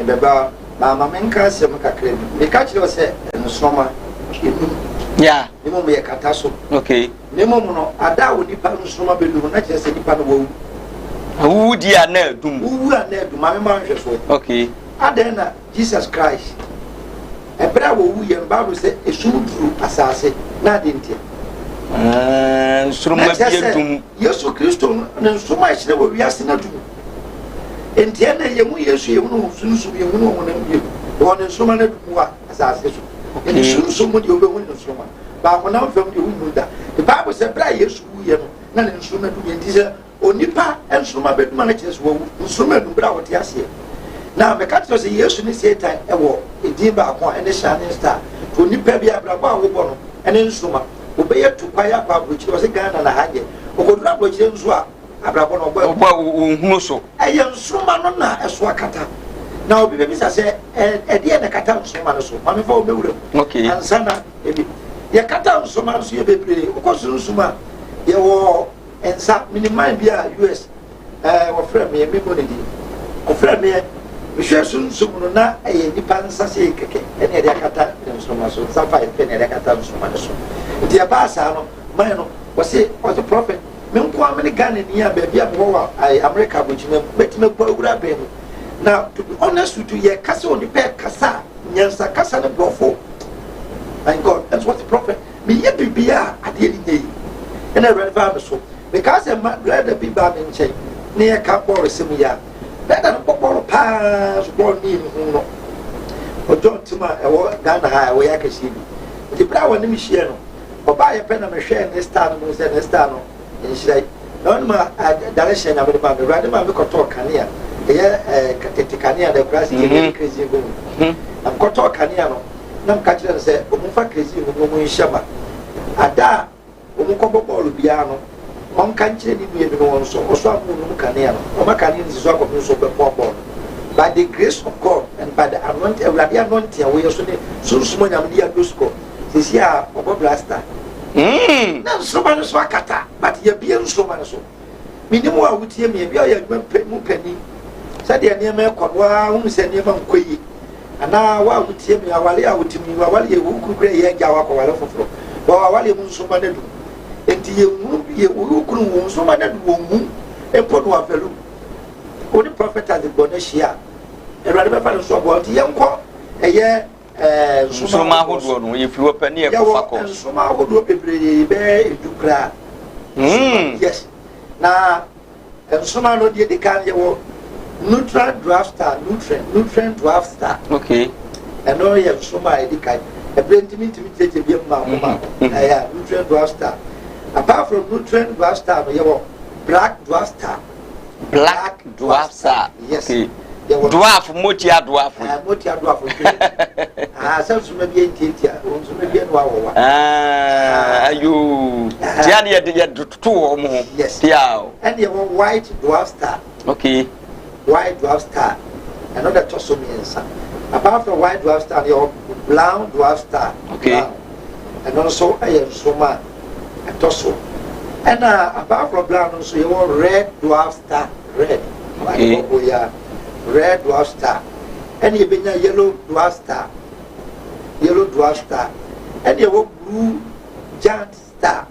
Mebɛba maama menka asɛm kakra bi. Meka kyerɛ wo sɛ nsoroma enum. Ne mmom yɛ kata so. Okay. Ne mmom no, ada a onipa nsoroma bɛdum no, na kyerɛ sɛ nipa no wawu. Awuwu di a na adum. Wuwu a na adum. Maame ma nhwɛsoɔ. Okay. Adɛn na Jesus Christ, ɛberɛ a wɔwuiɛ no, Bible sɛ esum duru asase na ade ntia. Nsoroma Na bi kyerɛ sɛ adum. Yesu Kristo no, ne nsoroma a ɛhyerɛn wɔ wiase no adum. Enti ɛnna yɛhu Yesu, yɛhu no wɔ sunsum, yɛhu no wɔ honam bio. Wɔ ne nsoroma no adum wɔ asase so. Enti sunsum mu deɛ wobɛhu ne nsoroma, ba honam fam deɛ wonhu da. The Bible sɛ berɛ a Yesu wuiɛ no, na ne nsoroma dum. Enti sɛ onipa nsoroma bɛdum a, na kyerɛ sɛ wawu. Nsoroma adum berɛ a wɔte aseɛ. Na meka kyerɛ sɛ Yesu ne Satan wɔ edin baako a ɛne shining star. Nti onipa bi abrabɔ a wobɔ no ɛne nsoroma. Wobɛyɛ tu kwan akɔ aburokyire, ɔsɛ Ghana na ha nyɛ. Ɔkɔduru aburokyire nso a, abrabɔ no ɔbɔ Ɔbɔ a wɔnhunu so. Ɛyɛ nsoroma no na ɛso akata. Na obi bɛbisa sɛ, ɛdeɛ na ɛkata nsoroma no so? Ma memfa wo mmɛwura mu. Ansa na ebi. Yɛkata nsoroma nso yɛ bebree. Wokɔ sunsum a, yɛwɔ nsa. Menim man bi a US, ɛɛ wɔfrɛ meɛ, memmɔ ne din. Wɔfrɛ meɛ, mehwɛ sunsum no na ɛyɛ nipa nsa sei kɛkɛ ɛne ɛde akata ne nsoroma so. Nsa fa pɛ na ɛde akata nsoroma no so. Nti ɛbaa saa no, man no, wɔse, ɔse prophet, Me nko ara mene Ghanani a baabi a mewɔ wɔ ayi America abokyina mu mɛtumi akɔ awura bɛn mu. Na to be honest with you, yɛka sɛ onipa ɛkasa a, nyansa kasa ne borɔfo. My God, ɛnso wɔte prophet, meyɛ biribi a adeɛ no nyɛ yi. Ɛna Awurade faa me so. Mekaa sɛ ma brɛda bi baa me nkyɛn ne yɛka bɔɔl sɛm yi a, brɛda no bɔ bɔɔl paa so bɔɔl no yɛ mehu no. Ɔjɔn tim a ɛwɔ Ghana ha a ɛwɔ yɛ akɛseɛ bi. Nti berɛ a wɔne me hyia no, Ɔbaeɛ pɛ na mehwɛɛ ne star no mu sɛ ne star no nhyira yi. Na ɔno ma direction Nyame de maa me. Awurade maa me kɔtɔɔ kanea. Ɛyɛ ɛɛ tete kanea na akura ase yɛ de kerosene gu mu. Na mekɔtɔɔ kanea no na meka kyerɛ no sɛ wɔn mfa kerosene gu mu na wɔn nhyɛ ma. Ada a wɔn kɔbɔ bɔɔlo biara no ɔnka nkyerɛ ne nua bi no wɔn nso ɔso a mo num kanea no ɔma kanea no si so akɔpem so ɔbɛpɔn bɔɔlo no. By the grace of God and by the anointing Awurade anointing a wɔyɛ so ne sunsum Nyame de yɛ adoskɔ. Sisi a ɔbɔ blaster. Mm. Na nsoroma no so akata, but yɛbie nsoroma no so. Menim wo a wotie me, ebi a ɔyɛ adwuma pɛ mu panin. Sɛdeɛ nneɛma ɛkɔ no, waa wohu sɛ nneɛma nkɔ yie. Anaa wo a wotie me, awale a wote mu yi, wawale yɛ wo kunu kura yɛ agya wakɔwale foforɔ. Wɔ wawale mu nsoroma no adu. Enti yɛnhunu yɛ wo kunu wo nsoroma no adu wɔn hu mpo no afɛlu. Wo ne Prophet Isaac bɔ no ahyia a, Awurade bɛfa no so aboa. Nti yɛnkɔ ɛyɛ Nsoromma ahodoɔ no, yɛfiri hɔ pɛ ne yɛkɔfa kɔ. Yɛwɔ nsoromma ahodoɔ bebree bɛyɛ edu koraa. Yes. Na nsoromma no deɛ di kan yɛwɔ neutral dwarf star, nutrient, nutrient dwarf star. Okay. Ɛno yɛ nsoromma a ɛdi kan. Ɛberɛ ntumi ntumi kyerɛkyerɛ bi mu mmaako mmaako. Ɛyɛ nutrient dwarf star. Apart from nutrient dwarf star no, yɛwɔ black dwarf star. Black dwarf star. Yes. Okay. Dwarf motia dwarf. Ah, motia dwarf. Ah, sɛ nsoma bi ntiatia, nsoma bi no awɔwa. Ah, ayo. Tia ne yɛde yɛde toto wɔn ho. Yes. Tia o. Ɛne yɛwɔ white dwarf star. Okay. White dwarf star. Ɛno na ɛtɔ so mmiɛnsa. Apart from white dwarf star, yɛwɔ brown dwarf star. Okay. Brown. Ɛno nso yɛ nsoma a ɛtɔ so. Ɛna apart from brown no nso yɛwɔ red dwarf star. Red. Okay. Ade kɔkɔɔ yi a. Red dwarf star. Ɛna yɛbɛnya yellow dwarf star. Yellow dwarf star. Ɛna yɛwɔ blue giant star.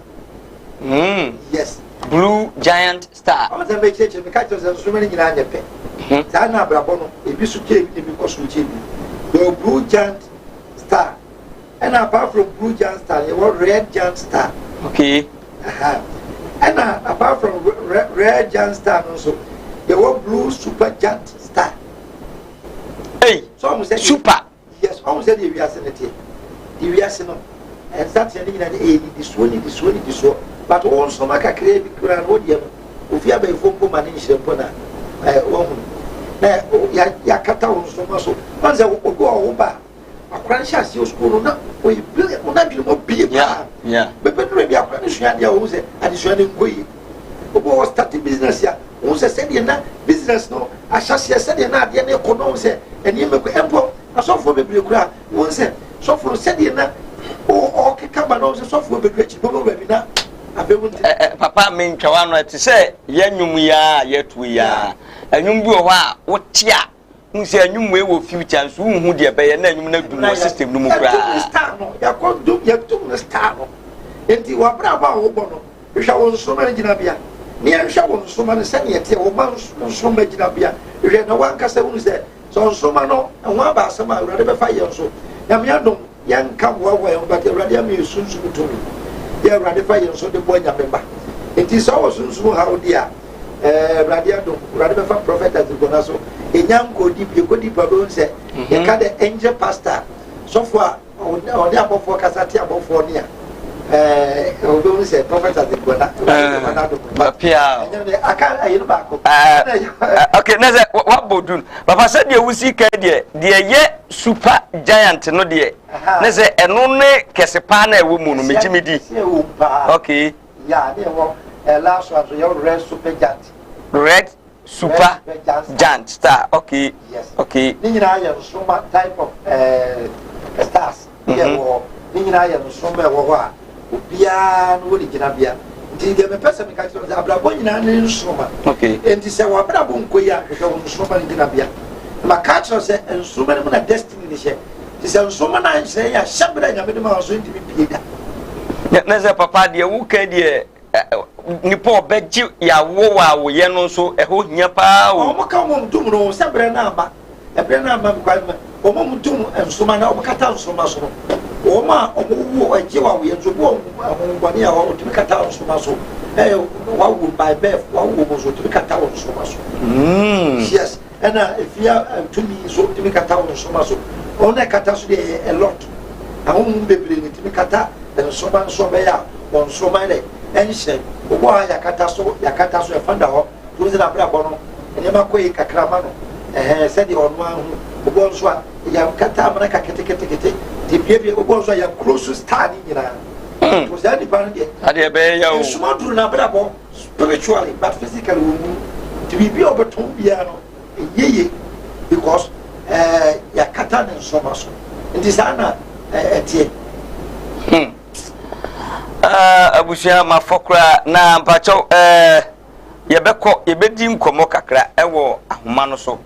Yes. Blue giant star. Ɔmo sɛ mɛkyerɛkyerɛ meka kyerɛ sɛ nsoroma no nyinaa nyɛ pɛ. Saa na abrabɔ no ebi so kyɛ ebi na ebi kɔ soro kyɛ ebi. Yɛwɔ blue giant star. Ɛna apart from blue giant star yɛwɔ red giant star. Okay. Aha. Ɛna apart from red giant star no nso yɛwɔ blue super giant star. Hey, so ɔmo sɛ super. Yes, ɔmo sɛ deɛ wiase no teɛ. Deɛ wiase no nsateɛ no nyinaa ɛyɛ nidisoɔ nidisoɔ nidisoɔ. But wɔn nsoroma kakraa bi koraa no wodeɛ no ofi abɛɛfo mpo ma ne nhyerɛ mpo na ɛɛ wɔhunu. Na yɛakata wɔn nsoroma so. Wɔn sɛ obi wɔ hɔ ba akora no hyɛ aseɛ sukuu no na ɔyɛ brilliant, ɔno adwene mu abie paa. Bɛbɛ duru bi akora no sua adeɛ a wɔn sɛ adesua no nkɔ yie. Obi wɔ start business a wɔn sɛ sɛdeɛ na business no ahyɛseɛ sɛdeɛ na adeɛ no kɔ no wɔn sɛ nneɛma kɔ mpo asɔfoɔ bebree koraa wɔn sɛ sɔfo no sɛdeɛ na ɔkeka ba no wɔn sɛ sɔfoɔ bebree akyi bɔbɔ baabi na afei wɔn ti. Papa mentwa w'ano ɛte sɛ yɛn nnwom yi ara a yɛto yi ara nnwom bi wɔ hɔ a wote a. Wohu sɛ nnwom wei wɔ future nso wonhu deɛ ɛbɛyɛ na nnwom no adum wɔ system no mu Yɛtum ne koraa. star no, yɛakɔ dum, yɛtum ne star no. Nti w'abrabɔ a wobɔ no, hwehwɛ wo nsoromma no gyinabea. Ne yɛnhwɛ wo nsoromma no sɛnea ɛteɛ, wo mma nsoromma gyinabea. Hwehwɛ na w'ankasa hunu sɛ, sɛ nsoromma no ho aba asɛm a, Awurade bɛfa yɛn so. Nyame adom, yɛnka nhoahoa yɛn ho, but Awurade ama yɛ sunsum tumi. Yɛ Awurade fa yɛn so de boa Nyame mma. Nti sɛ ɔwɔ sunsum haw deɛ a, Eh, Awurade adom, Awurade bɛfa Prophet Azigona so. Enya nkɔ deep, yɛkɔ deep a bɛhu sɛ yɛka the angel pastor, sɔfo a ɔne abɔfoɔ kasa te abɔfoɔ ne a eh, wobɛhu sɛ Prophet Azigona, Awurade bɛfa no adom. But ɛnyɛ ne aka ayi no baako. Okay, na sɛ wabɔ dun. Papa sɛ deɛ wosi kan deɛ, deɛ yɛ super giant no deɛ, ne sɛ ɛno ne kɛse paa na ɛwɔ mu no, megye me di. Okay. Yeah, ne ɛwɔ eh, last one so yɛwɔ red super giant. Red super giant star, okay. Yes. Okay. Ne nyinaa yɛ nsoroma type of eh, stars. Mm -hmm. Yɛ wɔ ne nyinaa yɛ nsoroma ɛwɔ hɔ a obiara no wɔ ne gyinabea. Nti deɛ mepɛ sɛ meka kyerɛ sɛ abrabɔ nyinaa ne nsoroma. Okay. Nti sɛ w'abrabɔ nkɔ yi a hwehwɛ wo nsoroma no gyinabea. Na maka kyerɛ sɛ nsoroma no mu na destiny ne hyɛ. Te sɛ nsoromma no anhyerɛn a, hyɛberɛ a Nyame de ma wo nso ntumi mpue da. Na sɛ papa deɛ woka deɛ nipa ɔbɛgye yɛawo wɔ awoyɛ no nso ɛhɔ hia paa o. Wɔn ka wɔn dum no sɛ berɛ no ama ɛberɛ no ama because wɔn a wɔn dum nsoromma na wɔn kata nsoromma so no wɔn a wɔn wo ɛgye wɔ awoyɛ nso obi wɔ ahohombɔne a wɔtumi kata nsoromma so ɛyɛ wawo by birth wawo mu nso wɔtumi kata wɔn nsoromma so. Yes. Ɛna efia tumi nso tumi kata wo nsoma so. Wɔn a ɛkata so deɛ ɛyɛ a lot. Ahonhom bebree na ɛtumi kata nsoma nso ɛbɛyɛ a wɔn nsoroma dɛ ɛnhyerɛn. Wobɔ ha yɛakata so yɛakata so ɛfa da hɔ. Tumi sɛ n'abrabɔ no nneɛma kɔ yie kakra ma no ɛhɛn sɛdeɛ ɔno ara hu. Wobɔ nso a yɛakata amena ka ketekete nti piepie. Wobɔ nso a yɛakuro so star ne nyinaa. Nti saa nipa no deɛ Adeɛ ɛbɛyɛ ya o. nsoma duru n'abrabɔ. Spiritually but physically wɔn mu nti biribi a ɔbɛtɔn biara no ɛnyɛ yie because ɛɛ eh, yɛakata ne nsɔma so nti saa na ɛteɛ. Hmm. Uh, abusua mafɔ koraa na mpakyɛw uh, yɛbɛkɔ yɛbɛdi nkɔmmɔ kakra ɛwɔ ahoma no so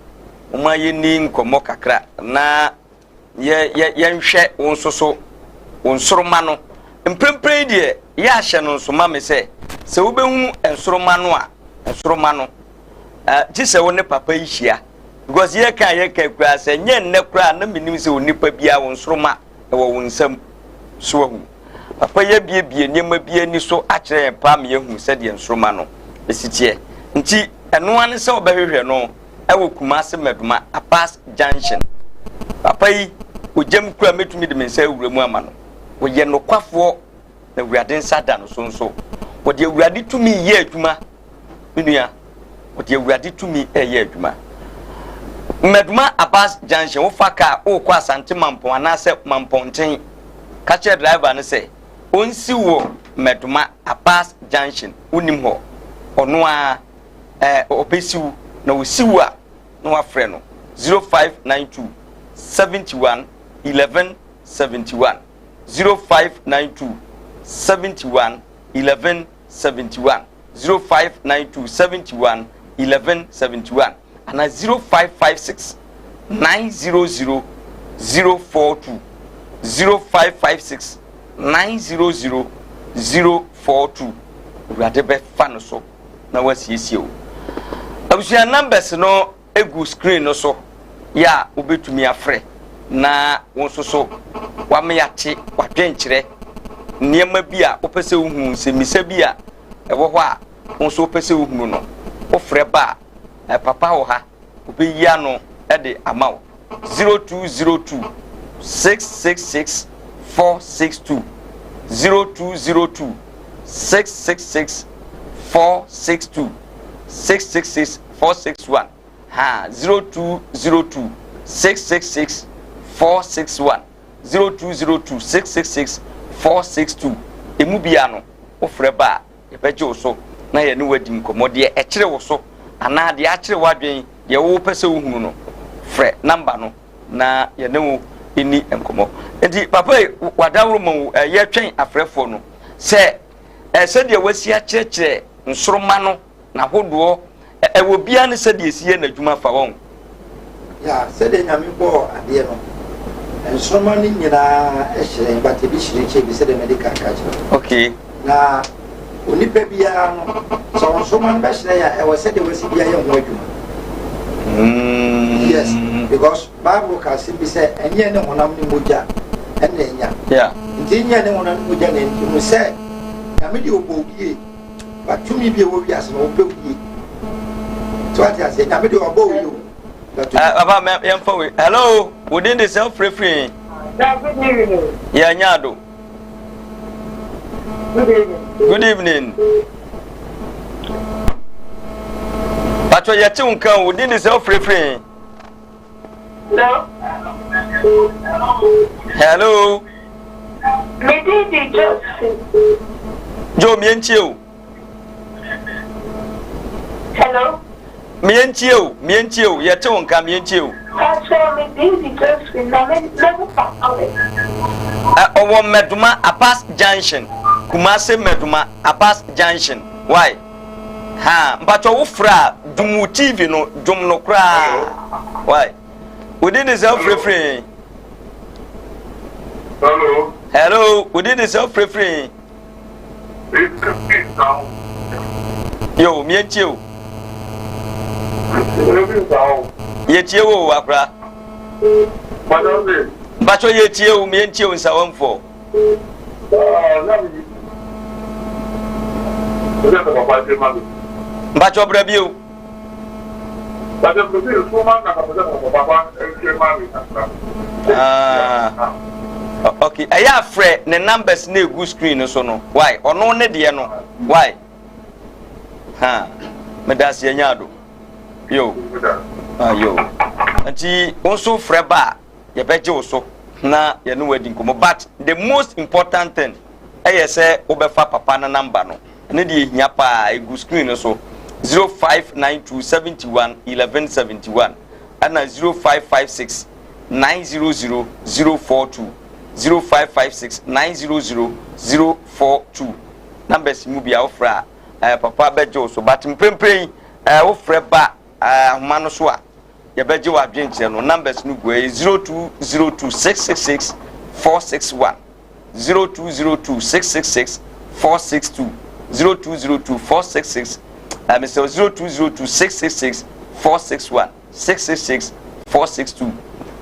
wɔn a yɛni nkɔmmɔ kakra na Yɛ, yɛ, yɛnhwɛ wo nso so, wo nsoromma no. Mprempren yi deɛ, yɛ ahyɛ no nso ma me sɛ, sɛ wobɛhunu nsoromma no a, nsoromma no, uh, gye sɛ wo ne papa yi hyia. Because yɛka a yɛka koraa sɛ, nyɛ nnɛ koraa na menim sɛ onipa biara wo nsoromma ɛwɔ wo nsam. So ahu. Papa yi abiebie nneɛma bi ani so akyerɛ yɛn paa ma yɛahu sɛdeɛ nsoromma no si teɛ. Nti, ɛno ara ne sɛ wobɛhwehwɛ no. ɛwɔ Kumasi Mɛdoma Abbas Junction. Papa yi, ogyam kura mɛtumi de me nsa awura mu ama no. Ɔyɛ nokwafoɔ na Awurade nsa da no so nso. Ɔde Awurade tumi yɛ adwuma. Me nua, ɔde Awurade tumi ɛyɛ adwuma. Mɛdoma Abbas Junction, wofa kaa wokɔ Asante Mampɔn anaasɛ Mampɔnten. Ka kyerɛ driver no sɛ ɔnsi wɔ Mɛdoma Abbas Junction, wonim hɔ. Ɔno ara ɛɛ ɔbɛsi wo na ɔsi wo a na wafrɛ no 0592 71 11 71 0592 71 11 71 0592 71 11 71 ana 0556 900 042 0556 900 042 Awurade bɛfa no so na wasiesie wo. Abusua numbers no egu screen no so yɛ a wobɛtumi afrɛ na wo nso so wama yɛate w'adwenkyerɛ nneɛma bi a wopɛ sɛ wohunu nsɛmmisa bi a ɛwɔ hɔ a wo nso wopɛ sɛ wohunu no wofrɛ ba a papa wɔ ha obeyi ano de ama wo. 0202 666 462 0202 666 462 666 461 ha 0202 666 461 0202 666 462 emu bia no wofrɛ ba a Yɛbɛgye wo so na yɛne wo adi nkɔmmɔ. Deɛ ɛkyere wo so anaa deɛ akyere w'adwene, deɛ wopɛ sɛ wohunu no, frɛ namba no na yɛne wo nni nkɔmmɔ. Nti papa yi, wadaworo ma wo, yɛtwɛn afrɛfoɔ no sɛ sɛdeɛ wasi akyerɛkyerɛ nsoroma no n'ahodoɔ, ɛwɔ biara ne sɛdeɛ ɛsi yɛ n'adwuma fa wɔn. Yeah, sɛdeɛ Nyame bɔɔ adeɛ no, nsoromma no nyinaa hyerɛn, but ebi hyerɛn kyɛn bi sɛdeɛ mede kan ka kyerɛ wo. Okay. Na onipa biara no, sɛ nsoromma no bɛhyerɛn a, ɛwɔ sɛdeɛ wasi bi ayɛ ho adwuma. Yes, because Bible ka asɛm bi sɛ ɛnyɛ ne honam ne mogya ɛna ɛnya. Yeah. Nti nyɛ ne honam ne mogya na ɛnya. Hu sɛ Nyame deɛ ɔbɔ wo yie, but tumi bi a ɛwɔ wiase no ɔpɛ wo yie. So ate aseɛ, Nyame deɛ ɔbɔ wo yie o. Eh, papa mɛ yɛmfa wei. Hello, wo din de sɛ wofirefiri? Good evening. Yɛ nya ado. Good evening. Good evening. Patro yɛte wo nka wo din de sɛ wofirefiri? Hello. Hello. Me din de Josephine. Joe, mientie o. Hello. Mientie o, mientie o, yɛte wo nka, mientie o. Pastor, me din de Josephine na me me wo papa wɛ. Ɔwɔ Mɛdoma Apas Junction, Kumase Mɛdoma Apas Junction. Why? Ha, mpatwɔ wo frɛ a, dum wo TV no, dwom no koraa. Why? Wo din de sɛ wofirefiri? Hello. Hello, wo din de sɛ wofirefiri? Yo, mientie o. Yɛtie wo akora. Mpatwɔ yɛtie wo, mientie wo nsawamfoɔ. Mpatwɔ bra bio. Ah, okay. Ɛyɛ afrɛ ne numbers na egu screen no so no. Why? Ɔno ne deɛ no. Why? Ha. Meda ase anya ado. Yo. Ah, yo. Nti wo nso frɛ ba a yɛbɛgye wo so na yɛne wo adi nkɔmmɔ but the most important thing ɛyɛ sɛ wobɛfa papa no number no ɛno deɛ ɛhia paa ɛgu screen no so 0592 71 11 71 ɛna 0556 900 042 0556 900 042 numbers mu bia wofrɛ a eh, papa bɛgye wo so but mprempren yi eh, wofrɛ ba eh, ahoma no so a yɛbɛgye w'adwenkyerɛ no numbers no gu ɛyɛ 0202 666 461 0202 666 462 0202 466 ɛmi sɛ 0202 666 461 666 462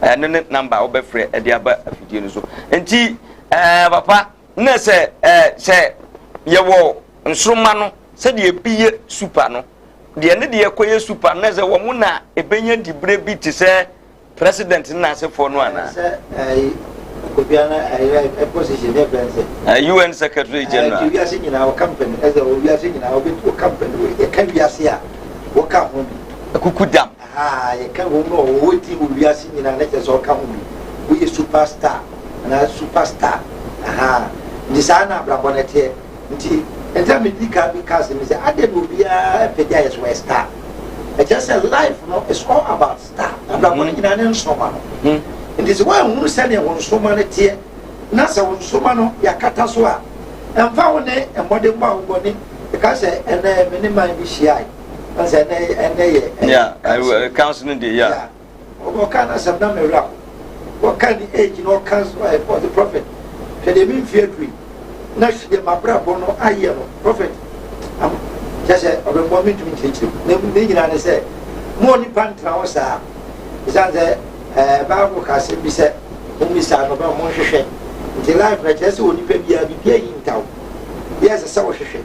ɛno ne number a wobɛfrɛ ɛde aba afidie no so nti ɛɛ papa na sɛ ɛɛ sɛ yɛwɔ nsoroma no sɛdeɛ ebi yɛ super no deɛ ne deɛ kɔyɛ super no sɛ wɔn na ebenya dibre bi te sɛ president ne n'asefoɔ no anaa. sɛ ɛyi kobia na ɛyɛ position ne fɛn sɛ. UN secretary general. Ɛɛ wiase nyinaa wɔ company ɛsɛ wɔ wiase nyinaa wɔ bɛ wɔ company wɔ yɛka wiase a wɔka ho bi. Kuku dam. Aa yɛka wɔn mu a wɔwɔ din wɔ wiase nyinaa ne kyerɛ sɛ ɔka ho bi woyɛ super star anaa super star ahaa nti saa na abrabɔ no teɛ. Nti, ɛnti na medi kan bi ka asɛm yi sɛ adɛn na obiara pɛ gya yɛ so wɔyɛ star. Ɛkyerɛ sɛ life no is all about star. Abrabɔ no nyinaa ne nsoroma no. Nti sɛ woanhunu sɛdeɛ wo nsoroma no teɛ na sɛ wo nsoroma no yɛakata so a, ɛmfa wo ne mmɔdenbɔ a wobɔ ne ɛka sɛ ɛnɛ me ne man bi hyiae. Sɛ ɛnɛ ɛnɛ yɛ yeah, council no deɛ yeah. Ɔkaa n'asɛm na me werɛ ahow. Ɔkaa ne age na ɔka ɔse prophet hwɛ deɛ me mfeɛ aduru yi na hwɛ deɛ m'abrabɔ no ayɛ no prophet am kyɛ sɛ ɔbɛnbɔ mentumi nkyerɛkyerɛ mu na ne nyinaa ne sɛ mo onipa ntena hɔ saa ɛsiane sɛ ɛɛ bible ka asɛm bi sɛ mommisa no bɛ monhwehwɛ nti life na kyerɛ sɛ onipa biara biribi ahintaw yɛ ɛsɛ sɛ wohwehwɛ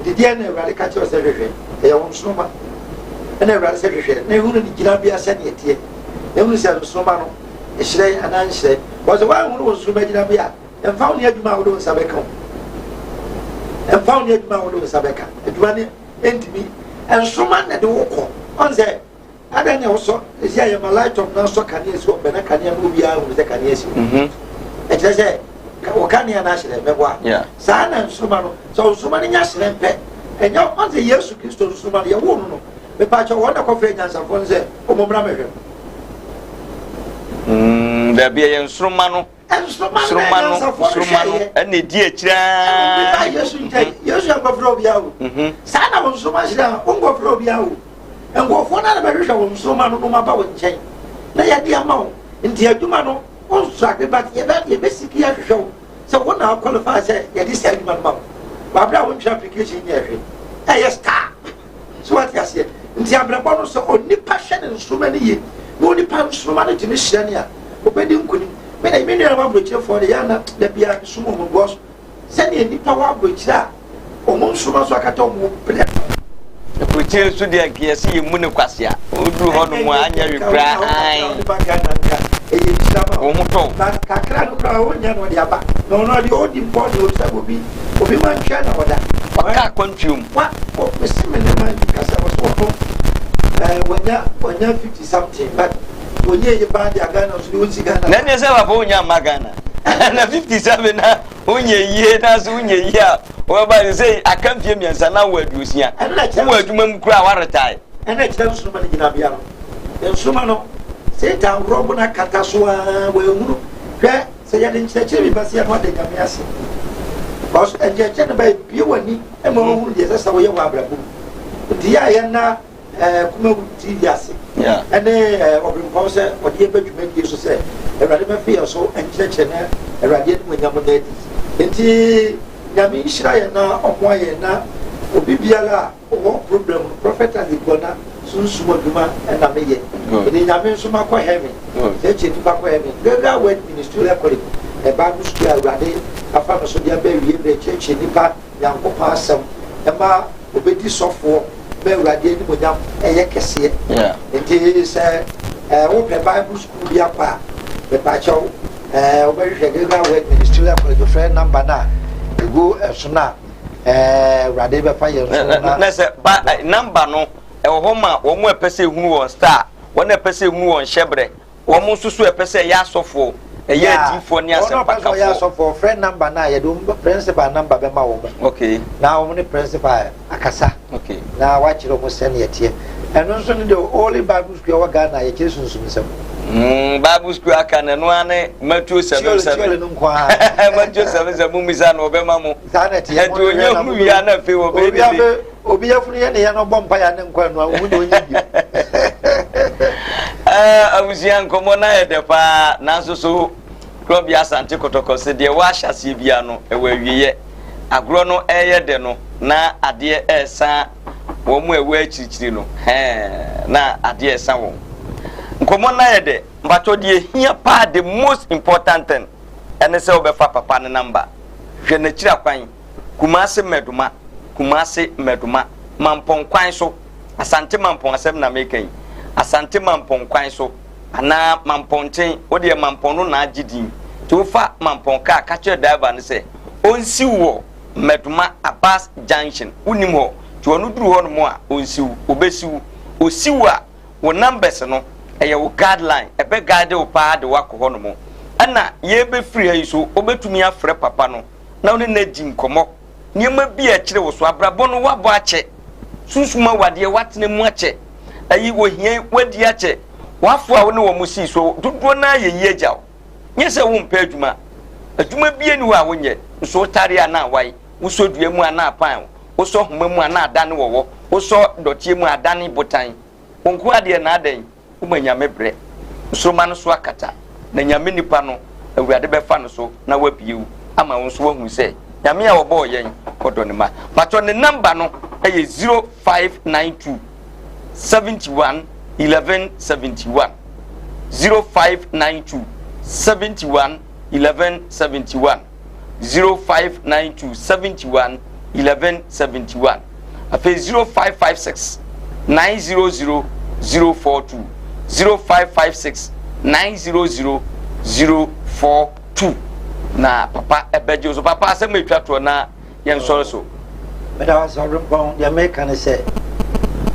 Nti deɛn na Awurade ka kyerɛ wo sɛ hwehwɛ? Ɛyɛ wo nsoromma. Ɛna Awurade sɛ hwehwɛ na ehunu ne gyinabea sɛdeɛ ɛteɛ, na ehunu sɛ nsoromma no ɛhyerɛn anaa nhyerɛn. Wɔ sɛ woanhunu wo nsoromma gyinabea a, ɛmfa wo ne adwuma a wode wo nsa bɛka o. Ɛmfa wo ne adwuma a wode wo nsa bɛka. Adwuma no ntumi. Nsoromma na ɛde wo kɔ. Ɔn sɛ Adɛn na wosɔ esi a yɛma light off na asɔ kanea si hɔ pɛ na kanea no obiara hunu sɛ kanea si hɔ mhm. ɛkyerɛ sɛ wɔ kanea no ahyerɛn mɛboa saa na nsoroma no sɛ nsoroma no nya hyerɛn pɛ ɛnyɛ ɔn sɛ Yesu Kristo nsoroma no yɛwoo no no mepaakyɛ wɔn na kɔfrɛ nyansafoɔ no sɛ wɔn mmra mɛhwɛ no mm, dabi ɛyɛ nsoroma no nsoroma no nsoroma no ɛna edi akyire aa Yesu nkyɛn Yesu ankɔfrɛ obiara o mhm. saa na wɔn nsoroma hyerɛn a wɔnkɔfrɛ obiara o Nkurɔfoɔ no ara na bɛhwehwɛ wo nsoromma no na wɔaba wo nkyɛn. na yɛde ama wo. Nti adwuma no wo struggle, but yɛbɛ yɛbɛsiki ahwehwɛ wo sɛ wo na qualify sɛ yɛde saa adwuma no ma wo. Wabere a wontwerɛ application nyɛ hwee, ɛyɛ star so, wate aseɛ? Nti abrabɔ no, sɛ onipa hwɛ ne nsoroma no yie na onipa nsoroma no tumi hyerɛ ne a, obɛdi nkonim. Mena me nuanom aburokyerefoɔ de, yɛana da biara mesom wɔn, because sɛdeɛ nipa wɔ aburokyire a wɔn nsoroma so akata wɔn brɛ no. Aburokyire nso deɛ, nka yɛsɛ yɛ mu ne kwasea woduru hɔ nom a, anyɛ hwe koraa ae. Nipa Ghana nka ɛyɛ nhyira ma wo ho tɔ. But kakra no koraa wonya no, ɔde aba na ɔno deɛ ɔdi mpɔ deɛ ɔsɛ obi ma ntwɛn na ɔda. Waka akwantuo mu. Wa mesi me ne man bi kasa wɔ so, ɔno wɔnya 50 something, but wɔnyɛ yɛ paa de a Ghana nso de wɔnsi Ghana. Na ɛneɛ sɛ papa wonya mma Ghana na 57 na wonyɛ yie, na so wonyɛ yie a, wɔbɛba ne sɛ aka mfie 3 na wɔ 60. Ɛno na kyerɛ wowɔ adwuma mu koraa, waretae. Ɛna kyerɛ nsoroma no gyinabea no. Nsoroma no, Satan rɔbo no akata so a wɔahunu. Hwɛ, sɛ yɛde nkyerɛkyerɛ bi ba sɛ yɛno ada Nyame ase, because nkyerɛkyerɛ no ba ebie w'ani ma wohunu deɛ ɛsɛ sɛ woyɛ wɔ abrabɔ mu. Nti yɛ a yɛna Kumawu TV ase ɛne ɔbrempɔn sɛ ɔde yɛba dwumadie so sɛ Awurade bɛfe yɛn so nkyerɛkyerɛ na Awurade animuonyam no adi. Nti Nyame nhyira yɛn na ɔmmoa yɛn, na obi biara a ɔwɔ problem no, Prophet Isaac Bɔna, sunsum adwuma ɛna meyɛ. Ɛde Nyame nso makɔ heaven sɛ kyɛ nipa kɔ heaven. Gilgal Word Ministerial College, Bible school a Awurade afa no so de aba awie berɛ kyerɛkyerɛ nipa Nyankopɔn asɛm ɛma obɛdi sɔfoɔ ma Awurade animonyam ɛyɛ kɛseɛ. Nti sɛ wopɛ Bible school bi akɔ a, mepaakyɛw, wobɛhwehwɛ Gilgal Word Ministerial College, frɛ number no a ɛgu ɛso no a, Awurade bɛfa yɛn so na na sɛ ba number no ɛwɔ hɔ ma wɔn a ɛpɛ sɛ ehunu wɔn star, wɔn a ɛpɛ sɛ ehunu wɔn hyɛbrɛ, wɔn nso so ɛpɛ sɛ ɛyɛ asɔfoɔ, ɛyɛ adiifoɔ ne wɔn a ɔpɛ sɛ ɔyɛ asɛmpakafoɔ. Asɔfoɔ, frɛ number no a yɛde wɔn principal number bɛma wɔn na wɔn ne principal akasa na wakyerɛ wɔn sɛnea ɛteɛ. Ɛno nso no, the only Bible school ɛwɔ Ghana a yɛkyerɛ sunsum nsɛm. Bible school aka no, ɛno ara ne Matthew 7 theory 7. Theory no nko ara. Matthew 7 7, mumisa no, ɔbɛma mo. Saa na ɛteɛ. Ɛnti onye hunu wie a, na afei wɔbɛyɛ obi dede. Abe obi yɛfunu yɛ ne yɛ no bɔ mpa yɛ ne nkɔ ɛno a ohun de onye bi. Abusua, nkɔmmɔ no ayɛ dɛ paa, nanso so Kurɔbea Asante Kɔtɔkɔ sɛ deɛ wɔahyɛ aseɛ bia no ɛwɔ awieɛ. Agorɔ no ɛyɛ dɛ no, na adeɛ ɛresa wɔn mu a ɛwɔ akyirikyiri no hɛn, na adeɛ ɛresa wɔn. Nkɔmmɔ no ayɛ dɛ. Mpatwɔ, deɛ hia paa, the most important thing, ɛne sɛ wobɛfa papa ne number. Hwɛ n'akyiri akwan: Kumase Mmɛdoma, Kumase Mmɛdoma, Mampɔn kwan so, Asante Mampɔn asɛm na meka yi, Asante Mampɔn kwan so anaa Mampɔn nkyɛn. Wodeɛ Mampɔn no na agye din, nti wofa Mampɔn kaa, ka kyerɛ driver no sɛ ɔnsiw wɔ Mmɛdoma Abas Junction. Wonim hɔ, nti ɔno duru hɔ nom a, ɔnsiw, ɔbɛsiw. Ɔsiw a, wo numbers no ɛyɛ wo guideline, ɛbɛ guide wo paa de wakɔ hɔ nom. Ɛna yɛbɛfiri ha yi so, wobɛtumi afrɛ papa no na wo ne no adi nkɔmmɔ, nneɛma bi a ɛkyerɛ wo so abrabɔ no. Woabɔ akyɛ, sunsum awadeɛ, woatena mu akyɛ, ayi wɔhia yi, woadi akyɛ, wafo a wo ne wɔn sii so dodoɔ no ayɛ yi agya wo. Nyɛ sɛ wompɛ adwuma, adwuma bie ni hɔ a wonyɛ nso, wotare a na awae, wosɔ dua mu a na apan, wosɔ homa mu a na adane wɔwɔ, wosɔ dɔteɛ mu a adane botan. Wo nko adeɛ na adɛn woma Nyame brɛ nsoroma no so akata? Na Nyame nipa no, Awurade bɛfa no so na wabie wo ama wo nso woahu sɛ Nyame a ɔbɔɔ yɛn, ɔdɔ ne ma. Patɔ ne number no ɛyɛ 0592 71 11 71, 0592 71 11 71, 0592 71 11 71. Afei 0556 900 042, 0556 900 042, na papa ɛbɛgye so. Papa, asɛm a ɛtwa toɔ na yɛnsɔre so. Meda wo ase, ɔrempɔn. Deɛ meka ne sɛ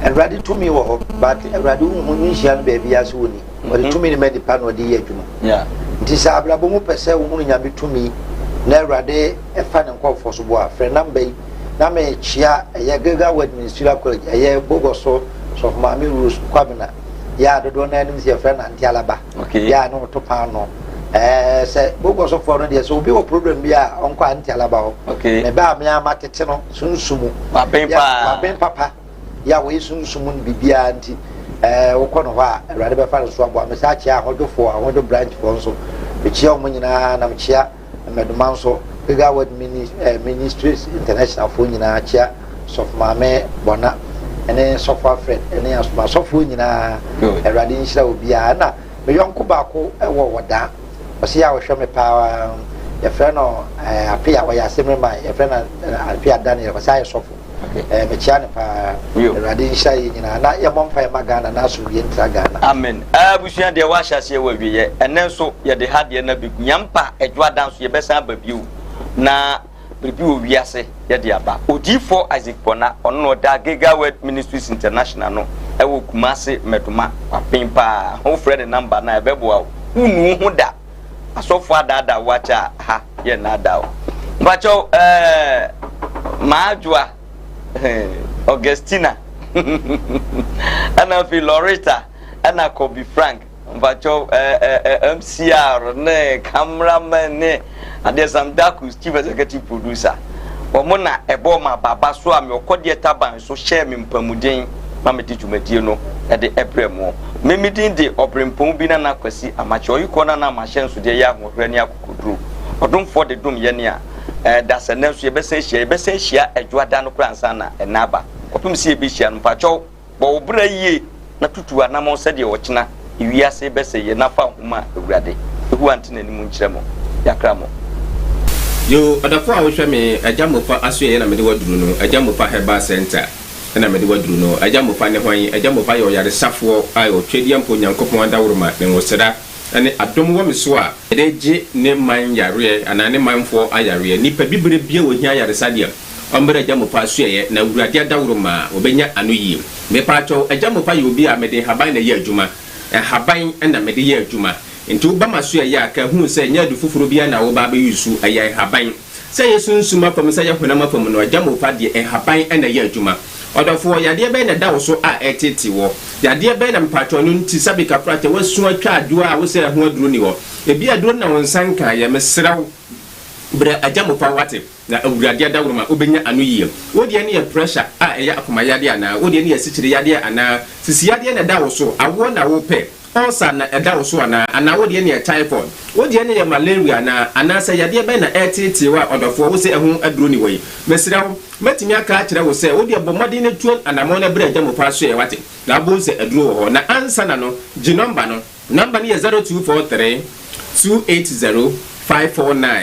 Awurade tumi wɔ hɔ, but Awurade wohu no nhyia no baabi ase wɔ ni. Ɔde tumi no ma nipa na ɔde yɛ adwuma. Nti sɛ abrabɔ mu pɛ sɛ wohunu Nyame tumi na Awurade ɛfa ne nkɔɔfoɔ so boa, frɛ number yi. Na mekyia ɛyɛ Gilgal Word Ministerial College, ɛyɛ Bogɔ so Sɔfo Maame Rose Kwabena yɛ a dodoɔ no anim sɛ yɛfrɛ no Auntie Alaba, yɛ a ne wɔto paano. Sɛ Bogɔ sofoɔ no deɛ, sɛ obi wɔ problem bi a, ɔnkɔ Auntie Alaba hɔ. Me ba a me ama tete no sunsumu waben paa. Waben papa yɛ a wɔyɛ sunsum no biribiara. Nti Wokɔ no hɔ a, Awurade bɛfa no so aboa me. Saa kyea Ahodwofoɔ, Ahodwo branchfoɔ nso, mekyia wɔn nyinaa, na mekyia Mmɛdoma nso, Giga Word Ministries International foɔ nyinaa, kyia Sɔfo Maame Bɔna ne Sɔfo Alfred ne asomasɔfoɔ nyinaa. Awurade nhyira obiara. Na me yɔnko baako wɔ Wɔdaa, ɔsi a ɔhwɛ me paa, yɛfrɛ no Apea, ɔyɛ Asemreman, yɛfrɛ no Apea Daniel, ɔsan yɛ sɔfo. Mekyia no paa. Awurade nhyira yɛn nyinaa na yɛmmɔ mpaeɛ ma Ghana na asomdwie ntra Ghana. Amen. Abusua deɛ wahyɛ aseɛ wɔ awieɛ, ɛnɛ nso yɛde ha deɛ no abɛgu yɛmpa adwoada nso yɛbɛsan aba bio na biribi wɔ wiase yɛde aba. Odiyifoɔ Isaac Bɔna, ɔno na ɔda Giga Word Ministries International no ɛwɔ Kumase Mmɛdoma. Waben paa, wofrɛ ne namba no a ɛbɛboa wo, wonnu wo ho da. Asɔfoɔ adaadaa wo akyɛ a, ha yɛ nnaadaa wo. Mpakyɛw ɛɛ Maadwoa Augustina ɛna afei Loretta ɛna Kobe Frank, mpakyɛw ɛɛ MCR ne cameraman ne adeɛ, Sam Dakus, chief executive producer, wɔn na ɛbɔ ma baba so a me ɔkɔdeɛ taban so hyɛɛ me mpamuden ma mede dwumadie no ɛde ɛbrɛ mu. Mímí din de ɔbrempɔn bi Nana Kwasi Amakye ɔyikɔ Nana Amahyɛ nsodeɛ yɛ ahoɔhwerɛ ne akokoduro ɔdomfoɔ de dom yɛne a ɛda sɛ nɛ nso yɛbɛsan ahyia adwoada no koraa ansa na ɛna aba kɔpem sɛ yɛbɛhyia no. Mpakyɛw, bɔ wo bra yie na tutu anammɔn sɛdeɛ ɔkyena ewiase bɛsɛ yɛ nafa nhoma. Awurade ehu ante n'anim nkyerɛ mo, yakra mo. Yo, ɔdɔfo a wohwɛ me, Agya Mofa asoɛyɛ na mede waduru no, Agya Mofa Herbal Center ɛna mede waduru no. Agya Mofa ne hwan? Agya Mofa yɛ ɔyaresafoɔ a ɔtwadeɛ mpo Onyankopɔn adaworoma ne nwosra ne adom wɔ me so a yɛde gye ne man yareɛ anaa ne manfoɔ ayareɛ. Nnipa bibire bia wɔhia ayaresadeɛ, ɔmmrɛ Agya Mofa asoɛyɛ na Awurade adaworoma a wɔbɛnya ano yie. Mepaakyɛw, Agya Mofa yɛ obi a mede nhaban na ɛyɛ adwuma, nhaban na mede yɛ adwuma, nti woba ma so ɛyɛ a ka hu sɛ nyɛ adu foforɔ biara na woba abɛyi so, ɛyɛ nhaban. Sɛ yɛ sunsum afam, sɛ yɛ honam afam no, Agya Mofa deɛ, nhaban na ɛyɛ adwuma. Ɔdɔfoɔ, yadeɛ bɛn na ɛda wo so a ɛtete wɔ yadeɛ bɛn na mpatwɔ no nti sabi kafrakyɛ wasu atwa adwoɔ a wosɛ ɛho aduro ni hɔ? Ebi aduro na wo nsa nka yɛ. Mesrɛ wo, brɛ Agya Mofa, wate, na Awurade adaworoma wobɛnya ano yie. Wo deɛ no yɛ pressure a ɛyɛ akoma yadeɛ, anaa wo deɛ no yɛ asikyire yadeɛ, anaa sisi yadeɛ na ɛda wo so, awoɔ na wopɛ, ulcer na ɛda wo so anaa wo deɛ no yɛ typhoid, wo deɛ no yɛ malaria anaasɛ yadeɛ bɛn na ɛretetee wo a ɔdɔfoɔ wo sɛ ɛho aduro ni wɔ yi? Mesrɛ wo, mɛtumi aka akyerɛ wo sɛ wo deɛ, bɔ mmɔden no tuo anammɔn no berɛ Agya Mofa so yɛ, wate, na wobɛhu sɛ aduro wɔ hɔ. Na ansa na no, gye nɔmba no. Nɔmba no yɛ 0243 280 549.